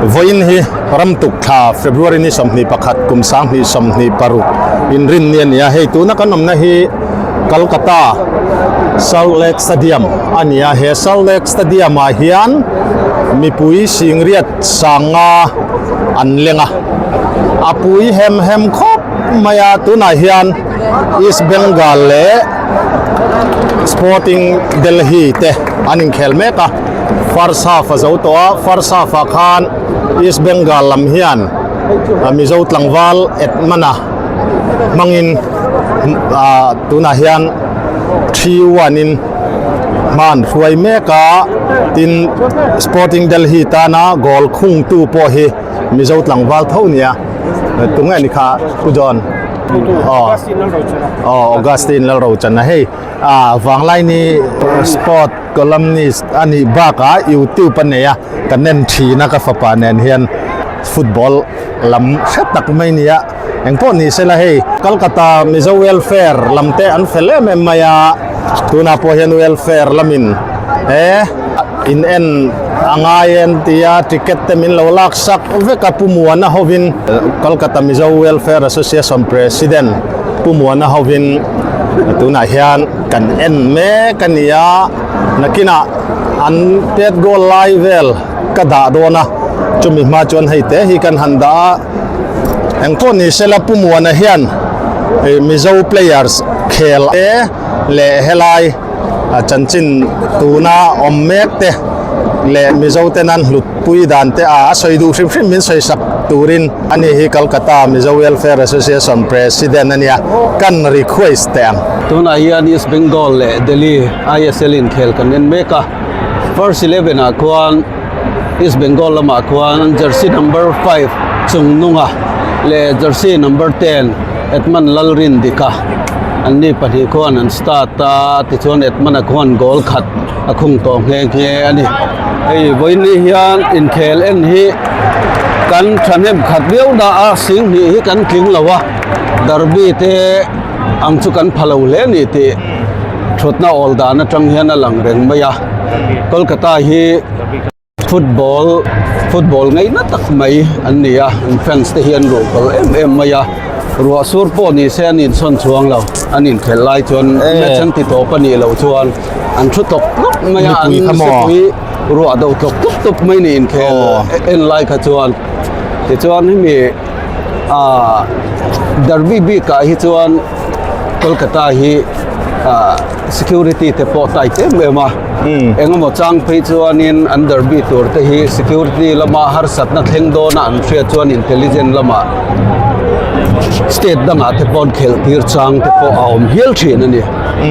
Vawiin hi ramtuk thla February ni 21 kum 2026 inrinni a ni a, hei tuna kan awmna hi Kolkata Salt Lake Stadium a ni a, he Salt Lake Stadium ah hian mipui singriat sanga an leng a, a pui hem hem khawp mai a, tunah hian East Bengal leh Sporting Delhi te an inkhel mek a, first half a zo tawh a, first half ah khan East Bengal lam hian Mizo tlangval Edmund-a hmangin ah tunah hian 3-1 in hma an hruai mek a, tin Sporting Delhi tana goal khungtu pawh hi Mizo tlangval tho nia tunge ni kha Pu John aw aw Augustine Lalrochana hei ah Vanglaini sport columnist a nih bakah YouTube a nei a ka nen thin a ka fapa nen hian football lam hre tak mai nia engpawh ni sela hei Kolkata Mizo welfare lam te an fel em em mai a tunah pawh hian welfare lamin he in en a ngai en tia ticket te min lo lak sak vek a Pu Muana hovin Kolkata Mizo Welfare Association President Pu Muana hovin tunah hian kan en mek a ni a nakinah an pet goal lai vel ka dah dawn a chumi hma chuan hei te hi kan han dah a engpawh ni sela Pu Muana hian Mizo players khel te leh helai a chanchin tuna awm mek te leh Mizo ten an hlut pui dan te a a sawi duh hrim hrim min sawi sak turin a ni hi Kolkata Mizo Welfare Association President a nia kan request teh ang. Tunah hian East Bengal leh Delhi ISL inkhel kan en mek a, first 11 ah khuan East Bengal lamah khuan jersey number 5 Chungnunga leh jersey number 10 Edmund Lalrindika an ni pahnih khuan an start a, tichuan Edmund-a khuan goal khat a khung tawh nghe nghe a ni. Hei vawiin hian inkhel en hi kan thahnem khat viau na a, sing hnih hi kan tling lo a, derby te ang chu kan pha lo hle a ni tih thutna awl dan atang hian a lang reng mai a, Kolkata hi football football ngaihna tak mai an ni a, an fans te hi an ruh kawlh em em mai a, ruah sur pawh ni se an inchhawn chuang lo, an inkhelh lai chuan match an ti tawp a nih loh chuan an thu tawk tlawk mai a, an mipui ruah do tlawk tlawk tlawk mai ni inkhel en lai kha chuan tichuan hemi ah derby bikah hi chuan Kolkata hi ah security te pawh tight em em a engemaw chang phei chuanin an derby tur te hi security lama harsatna thleng dawna an hriat chuan intelligent lamah state dangah te pawh an khelh tir chang te pawh a awm hial thin a ni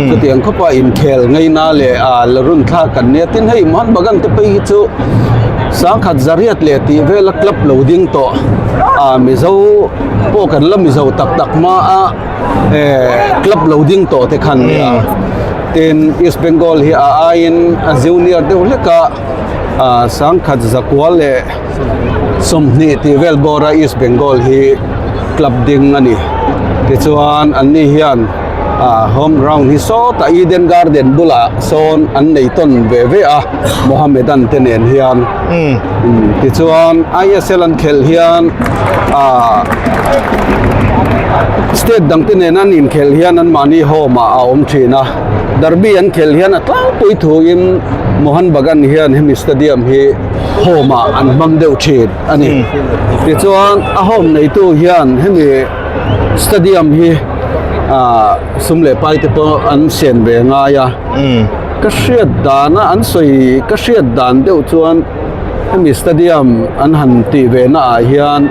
chutiang khawpa inkhel ngaina leh ah la run thlak kan nia tin hei Mohan Bagan te phei hi chu sangkhat zariat leh tih vela club lo ding tawh ah Mizo pawh kan la Mizo tak tak hma a eh club lo ding tawh te khan nia tin East Bengal hi a aiin a junior deuh hlek a ah sangkhat zakua leh 20 tih vel bawra East Bengal hi club ding a ni tichuan an ni hian ah home ground hi sawtah Eden Garden bulah sawn an nei tawn ve ve a Mohammedan te nen hian tichuan I_S_L an khelh hian ah state dang te nen an inkhelh hian an mahni home ah a awm thin a derby an khelh hian a tlangpui thuin Mohan Bagan hian hemi stadium hi home ah an hmang deuh thin a ni tichuan a home neitu hian hemi stadium hi ah sum leh pai te pawh an siam ve ngai a ka hriat dan a an sawi ka hriat dan deuh chuan hemi stadium an han tih ve na ah hian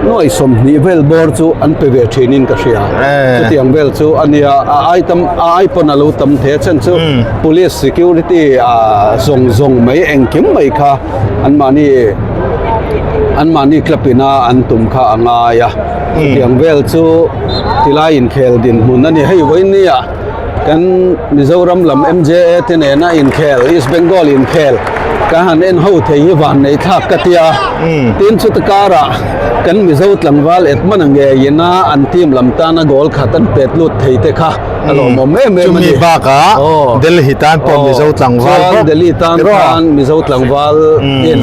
nuai 20 vel bawr chu an pe ve thin in ka hria chutiang vel chu a nia a ai tam a ai pawn a lo tam thei a chhan chu police security ah zawng zawng mai engkim mai kha an mahni an mahni club ina an tum kha a ngai a chutiang vel chu tilai inkhel dinhmun a ni hei vawiin ah kan Mizoram lam M_J_A te nena inkhel East Bengal inkhel ka han en ho thei hi van nei thlak ka tia tin chuta karah kan Mizo tlangval Edmund-a ngeiin a an team lam tana goal khat an pet lut thei te kha a lawmawm em em a ni chumi bakah Delhi tan pawh Mizo tlangval bawk Delhi tan khan Mizo tlangval in.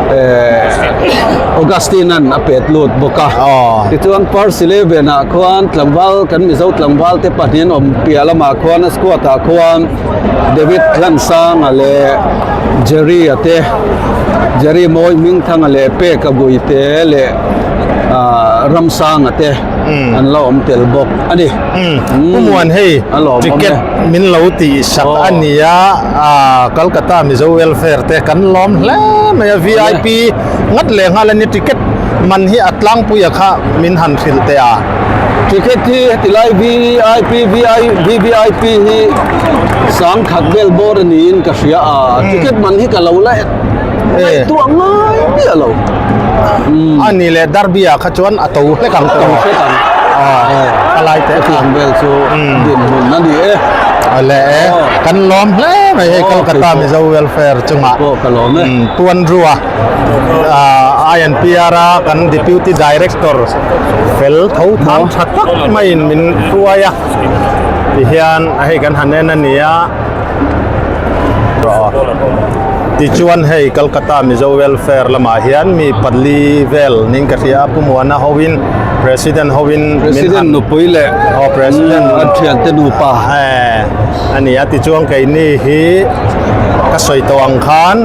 Eh, Augustine an a pet lut bawk a. Aw. Tichuan first 11 ah khuan tlangval kan Mizo tlangval te pahnihin awm piah lamah khuan a squad ah khuan David Hlansanga leh Jerry a te Jerry Mawi Hmingthanga leh Peka Guite leh ah Ramsanga te an la awm tel bawk a ni. Pu Muan hei ticket min lo tih sak a nia Calcutta Mizo Welfare te kan lawm hle mai a VIP ngat leh nghal a ni ticket man hi a tlangpui a kha min han hrilh teh a. Ticket hi heti lai VIP VVIP hi sangkhat vel bawr a niin ka hria a ticket man hi ka lo la ngaihtuah ngai miah lo. A ni leh Derby ah kha chuan a to hlek ang tawh. To hlek ang. A lai teh kha. Hetiang vel chu dinhmun a ni e. Le e, kan lawm hle mai hei Kolkata Mizo Welfare chungah. Pawh ka lawm e. Tuanrua INPR a kan Deputy Director fel tho tham tha tak maiin min hruai a. Tihian hei kan han en a nia. Tichuan hei Calcutta Mizo Welfare lamah hian mi pali vel ning ka hria a Pu Muana hoin President hoin President nupui leh aw President an thiante nupa eh a ni a tichuan keini hi ka sawi tawh ang khan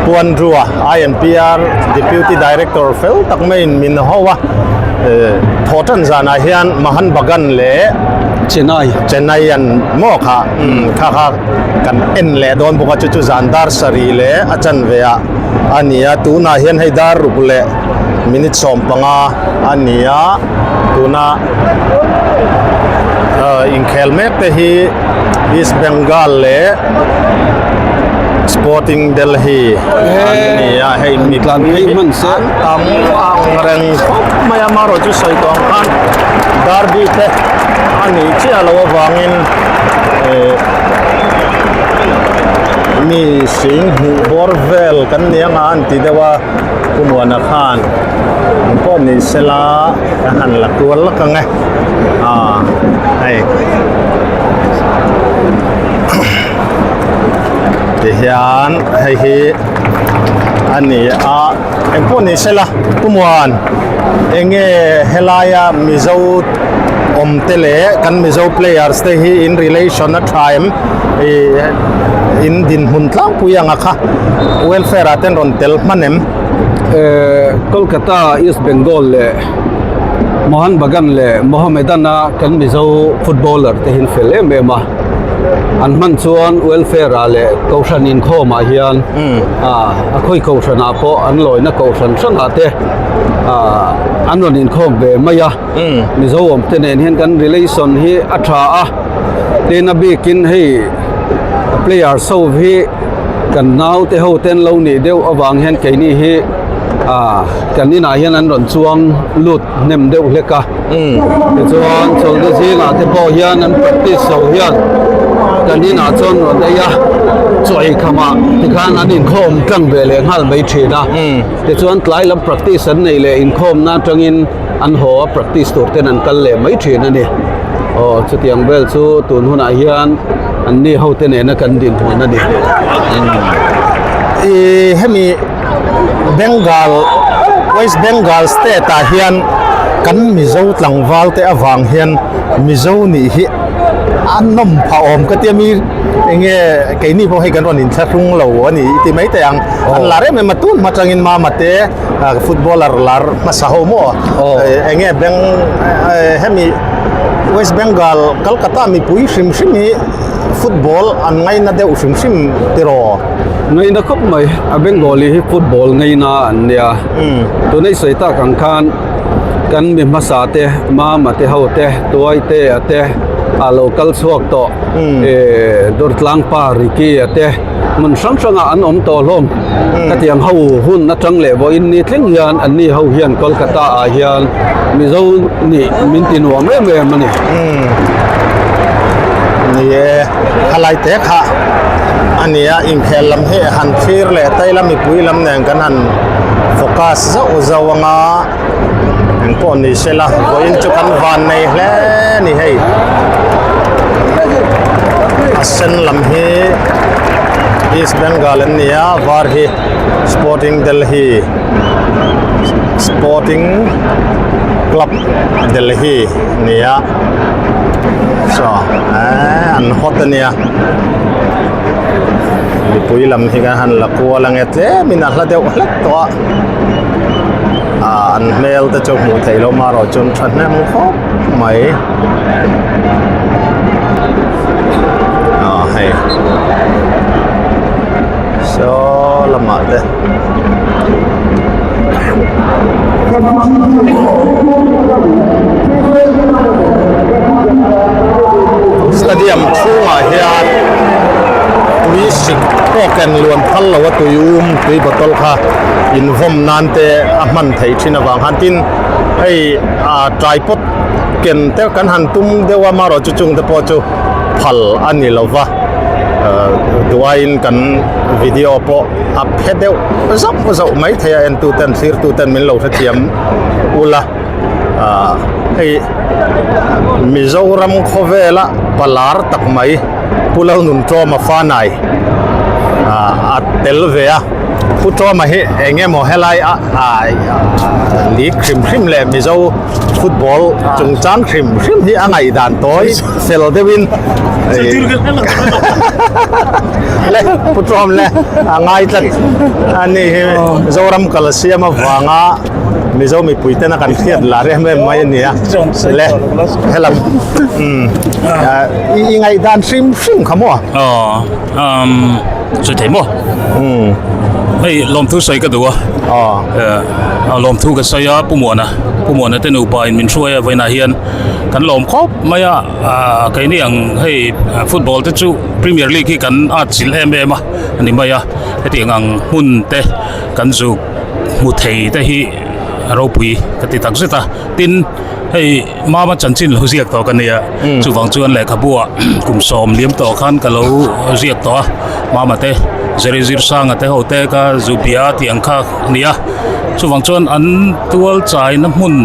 Pu Andrew-a INPR Deputy Director fel tak maiin min ho a thawh tan zanah hian Mahan Bagan leh Chennai Chennai an maw kha Kha kha kan en leh dawn bawk a chu chu zan dar sarih leh a chanve ah a ni a tunah hian hei dar ruk leh minute 15 a ni a tuna ah inkhel mek te hi East Bengal leh Sporting Delhi an ni a hei mipui an tam ang reng khawp mai a amaherawhchu sawi tawh ang khan derby te a nih chiah loh avangin. Mi sing hnih bawr vel kan ni anga an ti deuh a Pu Muana khan ang pawh ni sela ka han la kual lak ang e ah hei tihian hei hi a ni a eng pawh ni sela Pu Muan enge helaia Mizo awm te leh kan Mizo players te hi in relation a tha em ih in dinhmun tlangpui anga kha welfare ah ten rawn tel hman em? Eh Kolkata East Bengal leh Mohan Bagan leh Mohammedan a kan Mizo footballer te hi an fel em em a an hman chuan welfare ah leh kohhran inkhawm ah hian ah a khawi kohhran ah pawh an lawina kohhran hrangah te ah an rawn inkhawm ve mai a. Mizo awm te nen hian kan relation hi a tha a tin a bikin hei player ho hi kan nau te ho ten lo nih deuh avang hian keini hi ah kan inah hian an rawn chuang lut hnem deuh hlek a tichuan chawlhna zingah te pawh hian an practice ho hian kan inah chuan rawn ei a chaw ei khamah tikhan an inkhawm tlang ve leh nghal mai thin a tichuan tlai lam practice an neih leh inkhawmna atangin an haw a practice tur ten an kal leh mai thin a ni aw chutiang vel chu tun hunah hian an ni ho te nena kan dinhmun a ni Ih hemi Bengal West Bengal state ah hian kan Mizo tlangval te avang hian Mizo nih hi a nawm phah awm ka tia mi enge keini pawh hei kan rawn inthlahrung lo a ni i ti mai teh ang an lar em em a tun hma tangin mama te footballer lar hmasa ho maw enge beng hemi West Bengal Kolkata mipui hrim hrim hi football an ngaina deuh hrim hrim tiraw ngaina khawp mai a Bengali hi football ngaina an nia tuna i sawi tak ang khan kan mi hmasa te mama te ho te tuai te a te a lo kal chhuak tawh Durtlang pa Ricky a te Hmun hrang hrangah an awm tawh hlawm. Khatiang ho hun atang leh vawiin ni thleng hian anni ho hian Kolkata ah hian Mizo nih min ti nuam em em a ni. Ni e, khalai te kha a ni a, inkhel lam hi han thlir leh ta ila mipui lam nen kan han focus zauh zauh anga engpawh ni sela vawiin chu kan van nei hle a ni hei a sen lam hi. East Bengal an ni a var hi Sporting Delhi Sporting Club Delhi a ni a saw eee an hot a nia mipui lam hi kan han la kual ang e tlemin a hla deuh hlek tawh a ah an hmel te chu hmuh theih loh marawh chuan thahnem khawp mai ah hei saw lamah te. Stadium chhungah hian tui sik pawh ken luan phal lo a tui um tui bottle kha invawm nan te a hman theih thin avang khan tin hei ah tripod ken te kan han tum deuh a marawh chu chung te pawh chu phal a ni lo va ah duaiin kan video pawh a phe deuh zauh zauh mai thei a entu ten thlirtu ten min lo hrethiam ula ah hei Mizoram khawvela palar tak mai Pu Lalnuntawma Fanai ah a tel ve a Pu Tawma hi eng emaw helai a ah league hrim hrim leh Mizo football chungchang hrim hrim hi a ngaihdan tawi fel deuhin le Pu Tawm le a ngai tlat a ni hi Zoram kal siam avanga Mizo mipui tena kan hriat lar em em mai a ni a le helam umm i ngaihdan hrim hrim kha maw? Aw umm sawi thei maw? Umm hei lawmthu sawi ka duh a aw lawmthu ka sawi a Pu Muana Pu Muana te nupa in min hruai a vawiinah hian kan lawm khawp mai a ah keini ang hei football te chu Premier League hi kan atchilh em em a ni mai a hetiang ang hmun te kan zuk hmu thei te hi a ropui ka ti tak zet a tin hei mama chanchin lo ziak tawh ka nia chuvang chuan lehkhabu ah kum sawm liam tawh khan ka lo ziak tawh a mama te ziri zir sanga te ho te ka zu bia tih ang kha a ni a chuvang chuan an tual chaina hmun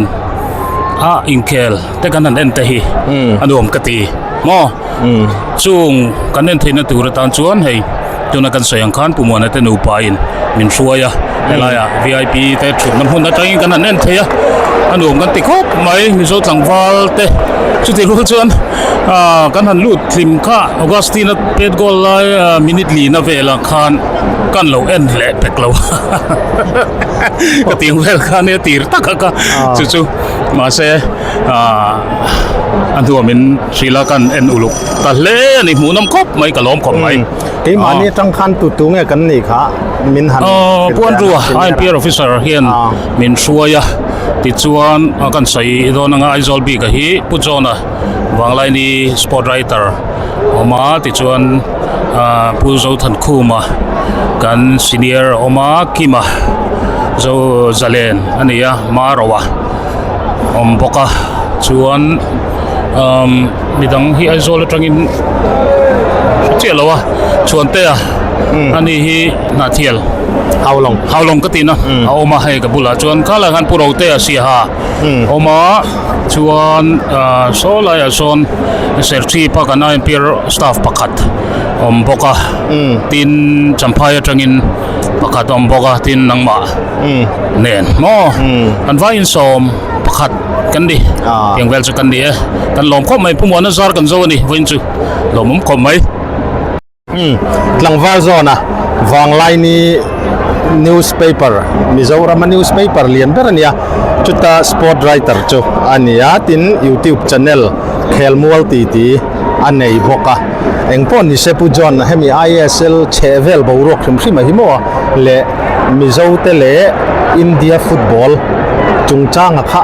a inkhel te kan han en te hi a nuam ka ti maw chung kan en theihna tur atan chuan hei tuna kan sawi ang khan Pu Muana te nupa in min hruai a helaiah vip te thutna hmun atangin kan han en thei a a nuam kan ti khawp mai Mizo tlangval te chutih rual chuan ah kan han lut hlim kha Augustine a pet goal lai minute lina velah khan kan lo en leh pek lo ka tih ang vel kha nia tir tak a ka chu chu mahse ah a hnuamin Sri Lankan en uluk ta hle a ni hmuhnawm khawp mai ka lawm khawp mai. Keimahni atang khan tu tu nge kan nih kha min han Pu Andrew a INPR officer hian min hruai a tichuan kan sawi dawn anga Aizawl bik a hi Pu John a Vanglaini sport writer awm a tichuan Pu Zothankhuma kan senior a awm a Kima Zo Zalen a ni a Maroa awm bawk a chuan umm midang hi Aizawl atangin hre chiah lo a Chhuantea ani hi Hnahthial Haulawng Haulawng ka tihna a awm a hei ka bulah chuan khalai khan Pu Rotea Siaha a awm a chuan ah saw laiah sawn Serchhip a kan IMPR staff pakhat a awm bawk a tin Champhai atangin pakhat a awm bawk a tin nangmah nen maw an vai insawm pakhat kan ni tiang vel chu kan ni e kan lawm khawp mai Pu Muana zar kan zo a ni vawiin chu lawmawm khawp mai. Tlangval zawna Vanglaini newspaper Mizorama newspaper lian ber a nia chuta sport writer chu a ni a tin youtube channel Khelmual titi a nei bawk a engpawh ni se Pu John hemi ISL chheh vel boruak hrim hrim a hi maw leh Mizo te leh India football chungchanga kha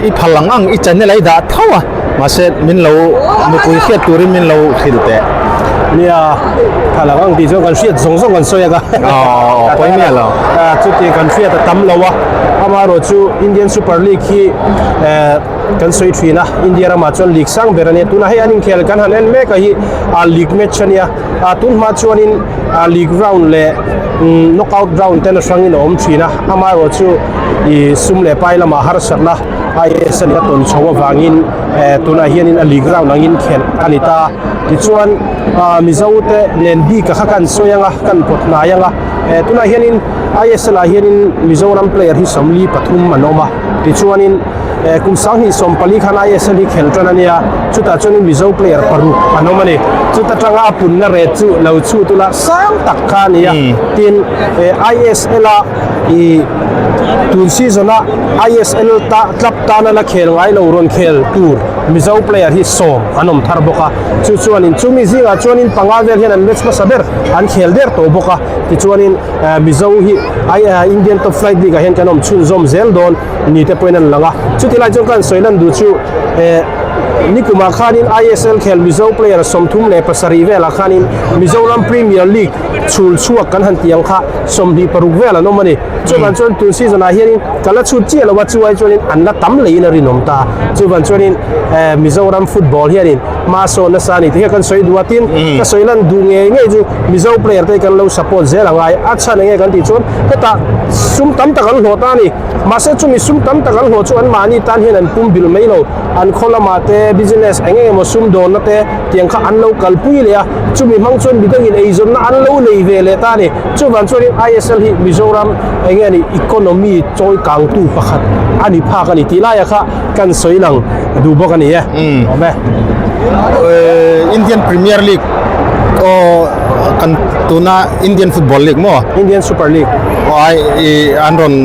i phal ang ang i channel a i dah tho a mahse min lo mipui hriat turin min lo hrilh teh. Nia phal ang ang tih chuan kan hriat zawng zawng kan sawi ang a. Aww pawi miah lo. Chuti kan hriat a tam lo a amaherawh chu Indian Super League hi kan sawi thin a India ramah chuan league sang ber a nia tunah hei an inkhel kan han en mek a hi league match a nia. Ah tun hma chuanin ah league round leh umm knockout round ten a hrangin a awm thin a amaherawh chu ih sum leh pai lamah harsatna ISL a tawn chho avangin tunah hianin a league round angin khelh a ni ta. Tichuan Mizo te nen bik a kha kan sawi ang a, kan pawt hnai ang a. Tunah hianin ISL ah hianin Mizoram player hi 43 an awm a. Tichuanin kum 2014 khan ISL hi khelh tan a nia, chutah chuanin Mizo player paruk an awm a ni. Chuta tanga a punna rate chu lo chhut ula sang tak kha a ni a. Tin, ISL a ih tun season a ISL ta club tana la khel ngai lo rawn khel tur Mizo player hi sawm an awm thar bawk a. Chu chuanin chumi zingah chuanin panga vel hian an match hmasa ber an khel der tawh bawk a. Tichuanin Mizo hi Indian Top Flight League ah hian kan awm chhunzawm zel dawn ni te pawhin an lang a. Chuti lai chuan ka han sawi lan duh chu nikumah khanin ISL khel Mizo player 37 velah khanin Mizoram Premier League chhul chhuak kan han tih ang kha 26 vel an awm a ni. Chuvan chuan tun season ah hianin ka la chhut chiah lo a, chu ai chuanin an la tam leiin a rinawm ta. Chuvan chuanin Mizoram football hianin hma sawn nasa a ni tih hi kan sawi duh a, tin ka sawi lan duh ngei ngei chu Mizo player te hi kan lo support zel a ngai. A chhan enge kan tih chuan hetah sum tam tak an hlawh ta a ni. Mahse chumi sum tam tak an hlawh chu anmahni tan hian an pum bil mai lo. An khaw lamah te business eng eng emaw sum dawnna te tiang kha an lo kalpui leh a, chumi hmang chuan midangin eizawnna an lo nei ve leh ta a ni. Chuvang chuanin ISL hi Mizoram eng nge ni economy chawi kangtu pakhat a ni phak a ni tih laiah kha kan sawi lang duh bawk a ni e. Awm e. Indian Premier League aw kan tuna Indian Football League maw? Indian Super League. Aw ai i an rawn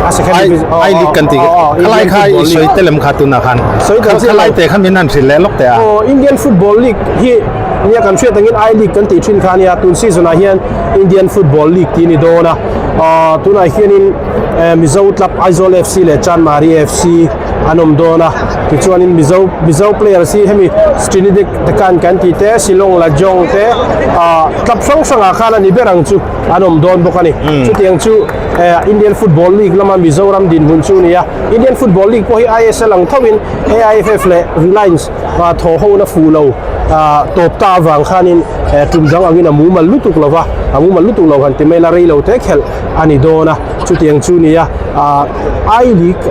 A second division. I League kan ti khalai kha i sawi telem kha tuna khan. Sawi kan chiah lo. Khalai te kha min han hrilh leh lawk teh a. Aw Indian Football League hi nia kan hriat angin I League kan tih thin kha ania tun season ah hian Indian Football League tih a ni dawn a. Tunah hianin Mizo club Aizawl FC leh Chanmari FC an awm dawn a tichuanin Mizo Mizo players hi hemi Srinidhi Dekan kan tih te Shillong Lajong te ah club hrang hrangah khan a ni ber ang chu an awm dawn bawk a ni. Chutiang chu Indian Football League lama Mizoram dinhmun chu a ni a, Indian Football League pawh hi ISL ang thoin AIFF leh Reliance thaw hona fuh lo tawp ta avang khanin tum dang angin a mumal lutuk lo va, a mumal lutuk lo han ti mai la rei lo te khelh a ni dawn a, chutiang chu ni a I League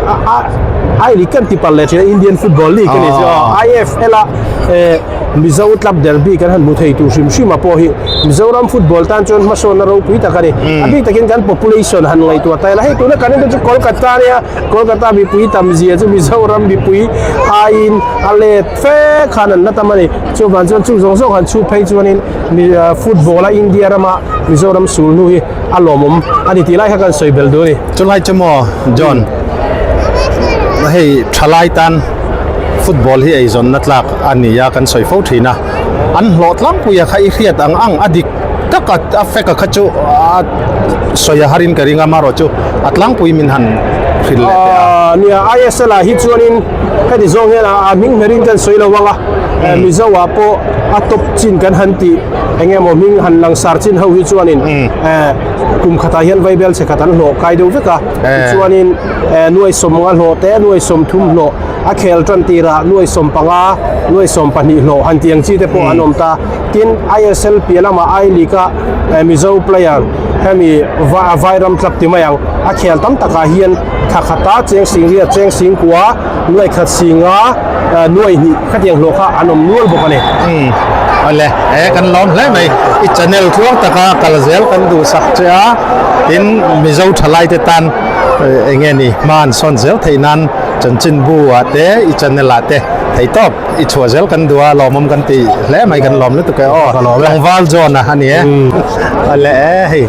I League kan ti palh leh thin a Indian Football League a ni chu IFL a Mizo club derby kan han hmu thei tur hrim hrim a pawh hi Mizoram football tan chuan hmasawnna ropui tak a ni. A bik takin kan population han ngaihtuah ta ila hei tuna kan en te chu Kolkata a nia Kolkata mipui tam zia chu Mizoram mipui aiin a let fe khan an la tam a ni. Chuvang chuan chu zawng zawng han chhup phei chuanin football a India rama Mizoram sul hnu hi a lawmawm a ni tih lai kha kan sawi belh duh a ni. Chulai chu maw John hei thalai tan football hi eizawnna tlak a ni a kan sawi fo thin a, an hlawh tlangpui a kha i hriat ang ang a dik tak a a fek a kha chu a sawi a harin ka ring a marawh chu a tlangpui min han hrilh leh teh a. Nia ISL ah hi chuanin heti zawng hian a hming hmerin kan sawi lo ang a, Mizo ah pawh a top chin kan han tih eng emaw hming han langsar chin ho hi chuanin kum khatah hian vaibel che khat an hlawh kai deuh vek a, tichuanin nuai sawmnga hlawh te nuai sawmthum hlawh a khel tan tirah nuai 15 nuai 12 hlawh han tih ang chi te pawh an awm ta. Tin ISL piah lamah I League a Mizo player hemi Vairam club ti mai ang a khel tam takah hian thla khata cheng sing riat cheng sing kua nuai khat singa nuai hnih khatiang hlawh kha an awm nual bawk a ni. Umm awle e kan lawm hle mai i channel tluang taka kal zel kan duhsak che a tin Mizo thalai te tan eng nge ni hma an sawn zel theih nan chanchinbu ah te i channel ah te thei tawp i chhuah zel kan duh a lawmawm kan ti hle mai kan lawm lutuk e aw tlangval John a ani e awle e hei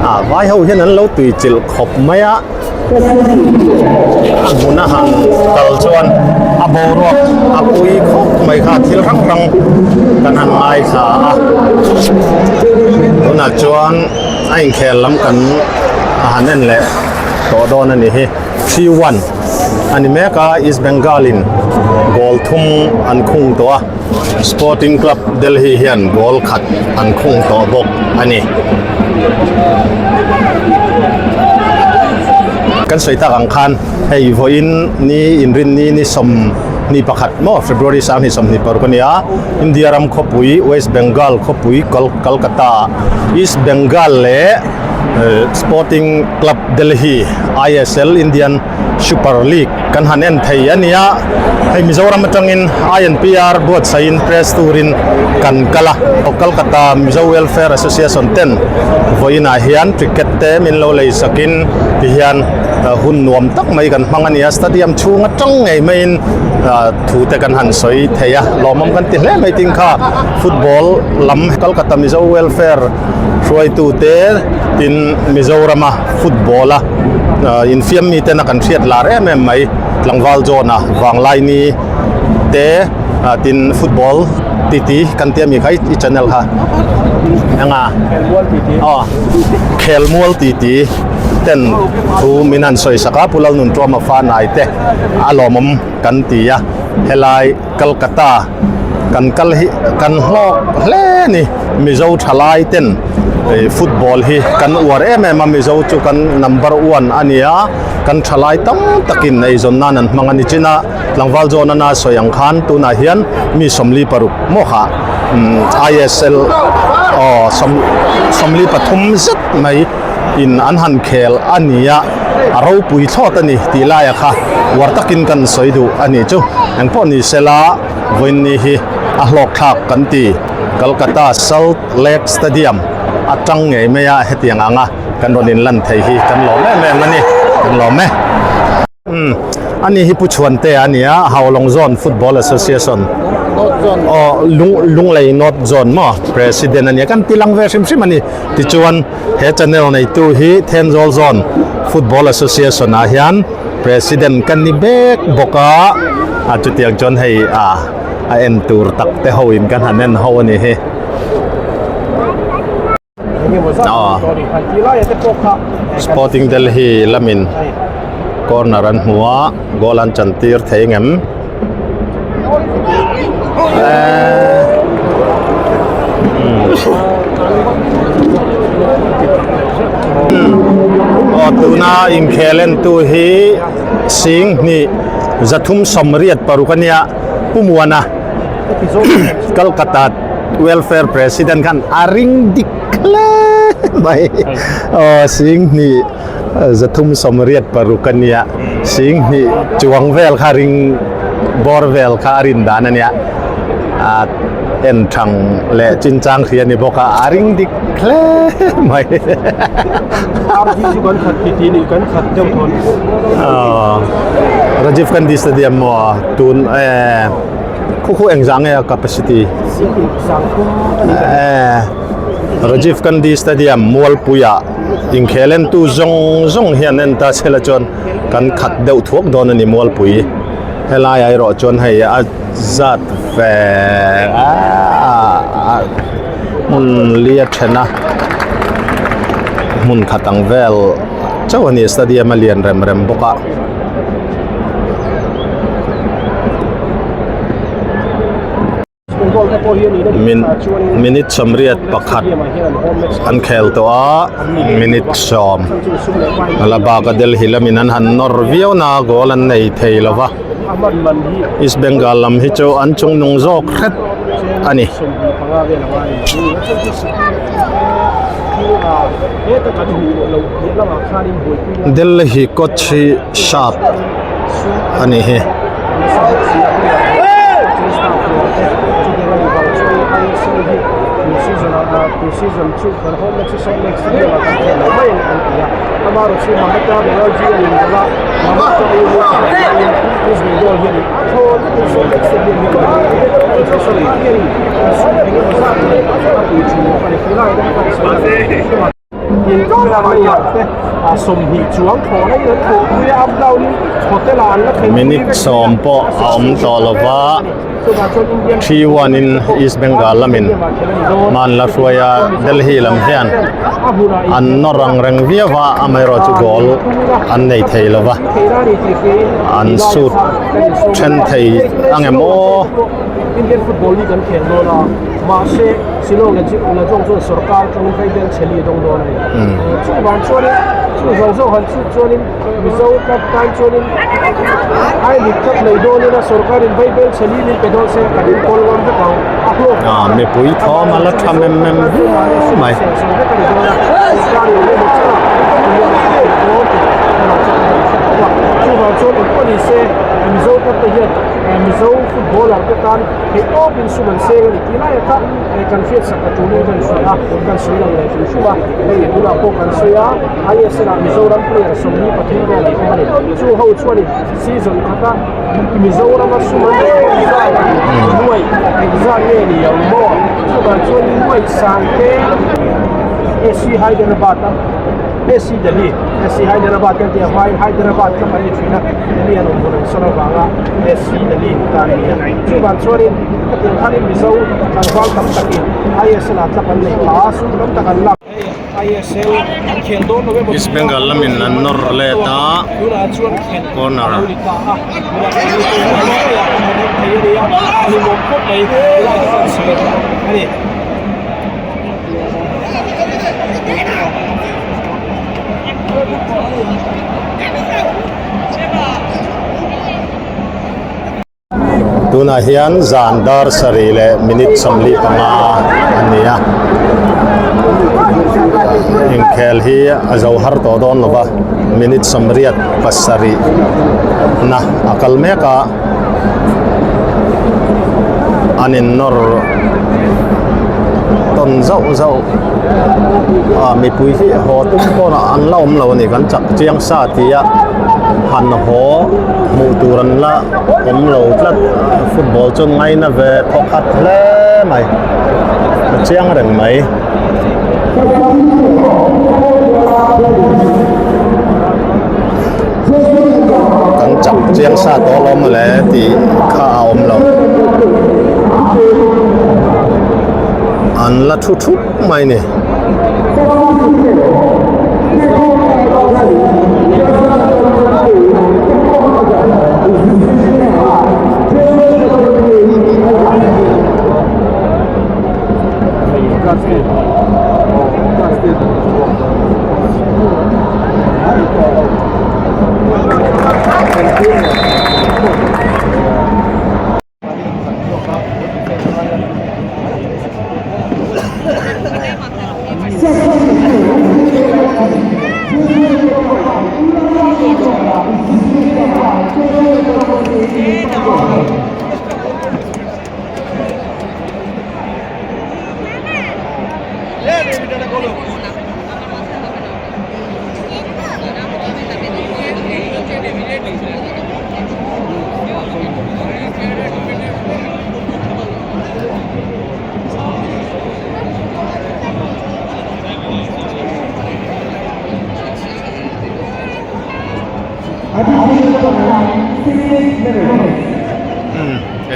ah vai ho hian an lo tui chilh khawp mai a. A hmun a han kal chuan a boruak a pui khawp mai kha thil hrang hrang kan han ngaithla a tunah chuan a inkhel lam kan a han en leh tawh dawn a ni hi 3-1 a ni mek a East Bengal in goal thum an khung tawh a Sporting Club Delhi hian goal khat an khung tawh bawk a ni. Kan sawi tak ang khan hei vawiin ni inrinni ni 21 maw February 2026 a ni a, India ram khawpui West Bengal khawpui Kolkata ah East Bengal leh. Sporting Club Delhi ISL Indian Super League kan han en thei a nia hei Mizoram atangin INPR buatsaihin press turin kan kal a Kolkata Mizo Welfare Association ten vawiinah hian ticket te min lo lei sakin tihian hun nuam tak mai kan hmang a nia stadium chhung atang ngei maiin thu te kan han sawi thei a lawmawm kan ti hle mai tin kha football lam Kolkata Mizo Welfare hruaitute tin Mizorama football a infiam mi tena kan hriat lar em em mai tlangval zawn a vanglai ni te tin football titi kan tia mi kha i channel kha eng a aw khelmual titi ten thu min han sawi sak a Pu Lalnuntuama fanai te a lawmawm kan ti a helai Calcutta kan kal hi kan hlawk hle a ni Mizo thalai ten ih football hi kan uar em em a Mizo chu kan number one a ni a kan thalai tam takin eizawn nan an hmang a ni chin a tlangval zawn ana sawi ang khan tunah hian mi 46 maw kha umm ISL aw sawm 43 zet mai in an han khel a ni a a ropui thlawt a ni tih laia kha uar takin kan sawi duh a ni chu engpawh ni sela vawiinni hi a hlawk thlak kan ti Kolkata Salt Lake Stadium atang ngei mai a hetiang anga kan rawn inlan thei hi kan lawm em em a ni kan lawm e. Umm ani hi Pu Chhuante a nia Haulawng Zone Football Association aw lung Lunglei North Zone maw President a nia kan ti lang ve hrim hrim a ni tichuan he channel neitu hi Thenzawl Zone Football Association ah hian President ka ni bek bawk a a chutiang chuan hei a a en tur tak te ho in kan han en ho a ni hi. Sporting Delhi lamin corner an hmu a goal an chan tir thei ngem aw tuna inkhel en tu hi sing hnih 386 a nia Pu Muana Kolkata Welfare President khan a ring dik hle mai aw sing hnih 386 a nia sing hnih chuang vel kha ring bawr vel kha a rin dan a nia a en thang leh chin chang khi a ni bawk a a ring dik hle mai aw Rajiv Gandhi Stadium maw tun eh Khu khu eng zah nge a capacity? Eh, Rajiv Gandhi Stadium Mualpuia inkhel entu zawng zawng hian en ta chela chuan kan khat deuh thuak dawn a ni Mualpui. Helai ah erawh chuan hei a zat ve a hmun li a then a hmun khat ang vel chauh a ni stadium a lian rem rem bawk a. Minute 81 an khel tawh a minute 10 a la bak a Delhi lamin an han nawr viau na goal an nei thei lo va East Bengal lam hi chu an chung nung zawk hret a ni. Delhi coach hi sharp a nih hi. Minute 10 pawh a awm tawh lo va 3-1 in East Bengal lamin hman la hruai a Delhi lam hian an nawr ang reng viau a amaherawhchu goal an nei thei lo va an shoot then thei ang em aw. Shillong leh Lajong chuan sorkar atangin vaibel chhe li a dawng dawn a ni. Chuvang chuanin chu zawng zawng han chhut chuanin Mizo club tan chuanin I League club nei dawnin a sorkarin vaibel chhe li min pe dawn se kan inkawl ngam vek ang a hlawk Ah mipui thawm a la tha mem mem viau mai. Chuvang chuan engpawh ni se Mizo club te hian Mizo footballer te tan theihtawpin sum an seng a ni tih lai kha kan hriatsak a tulin kan hria a, kan sawi lang leh hrim hrim a, hei tunah pawh kan sawi a, ISL ah Mizoram player 23 vel an awm a ni. Chu ho chuanin season khata Mizorama sum an neih zat nuaih engzat nge ni ang maw? Chuvang chuanin nuaih sang te SC Hyderabad a SC Delhi SC Hyderabad kan tih a hmain Hyderabad kha kan ni thin a, Delhi an awm hun an sawn avanga SC Delhi ni ta a ni a. Chuvang chuanin khatiang khanin Mizo tlangval tam takin ISL ah tlak an nei phah a, sum tam tak an lak. East Bengal lamin an nawr let a corner Tunah hian zan dar sarih leh minute 45 a ni a, inkhel hi a zo har tawh dawn lo va, minute 87 na a kal mek a, an innawr tawn zauh zauh a, mipui hi haw tum pawh an la awm lo a ni, kan chak chiang sa tih a han haw hmuh tur an la. awm lo tlat football chu ngaina ve thawk khat hle mai a chiang reng mai. Kan chak chiang sa tawh lo mawle tih kha a awm lo an la thu thup mai ni.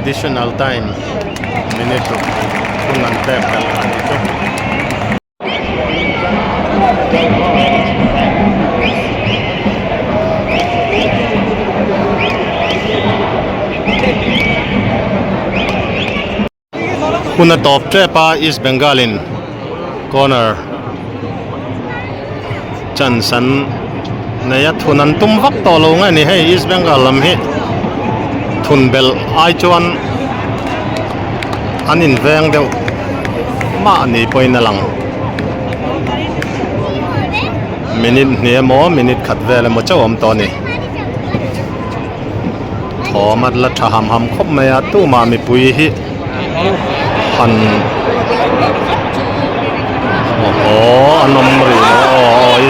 Additional time minute ruk hun an pek belh a nih chu. Hun a tawp tep a East Bengal in corner chance an nei a thun an tum vak tawh lo nge ni hei East Bengal lam hi thun belh ai chuan an inveng deuh mahni pawhin a lang minute hnih emaw minute khat vel emaw chauh a awm tawh a ni thawm a la tha ham ham khawp mai a tumah mipui hi han aww an awm rih lo aw aw.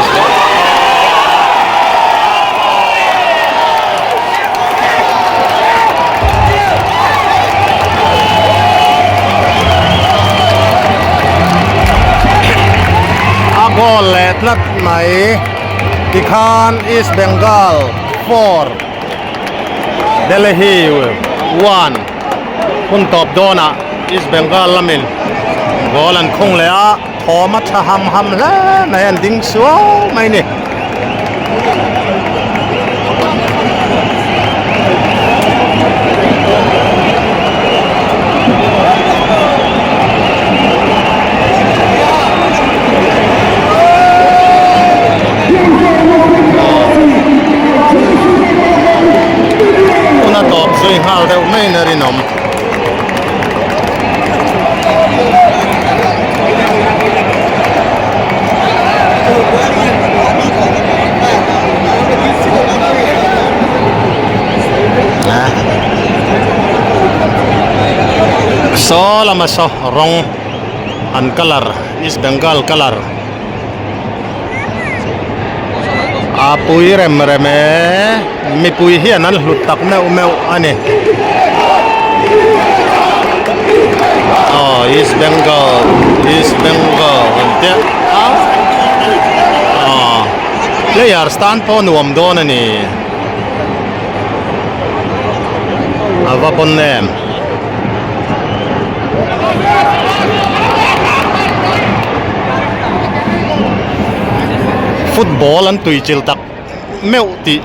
A goal leh tlat mai tikhan East Bengal 4 Delhi 1 hun tawp dawnah East Bengal lamin goal an khung leh a thawm a tha ham ham hle mai an ding suau mai a ni. nghal deuh maiin a rinawm. Saw lama saw rawng an colour East Bengal colour a pui rem rem e mipui hian an hlut tak meuh meuh a ni aw East Bengal East Bengal an tia a aw players tan pawh nuam dawn a ni a va pawn em. Football an tui chilh tak meuh tih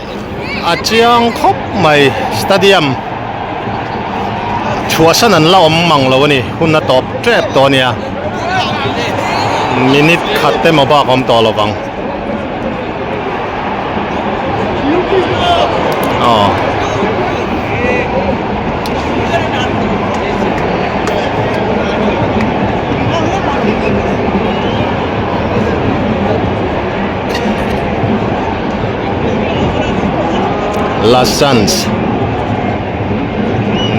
a chiang khawp mai stadium chhuahsan an la awm mang lo a ni hun a tawp tep tawh a nia minute khat emaw bak a awm tawh lo vang. Aw. Last chance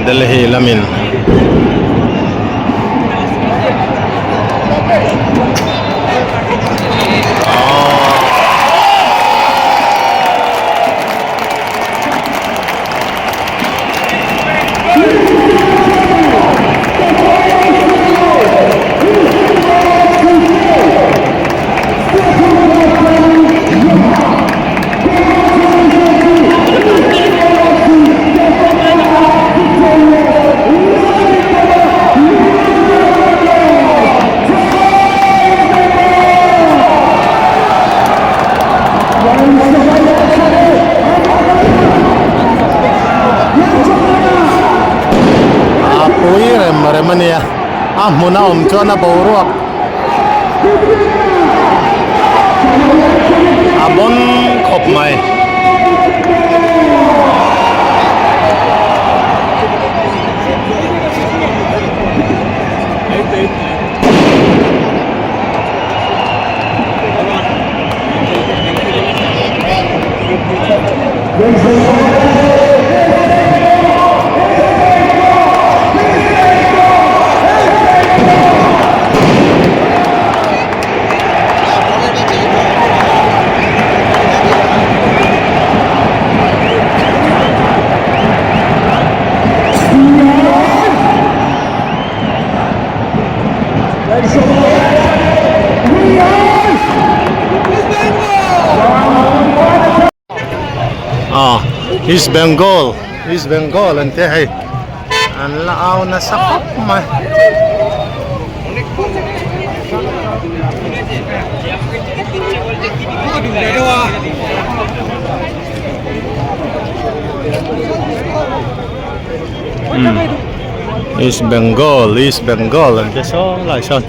Delhi lamin A pui rem rem a nia a hmun a awm chuan a boruak a bawn khawp mai. Ah East Bengal East Bengal an tia hei an la au nasa khawp mai. East Bengal East Bengal an tia saw lai sawn.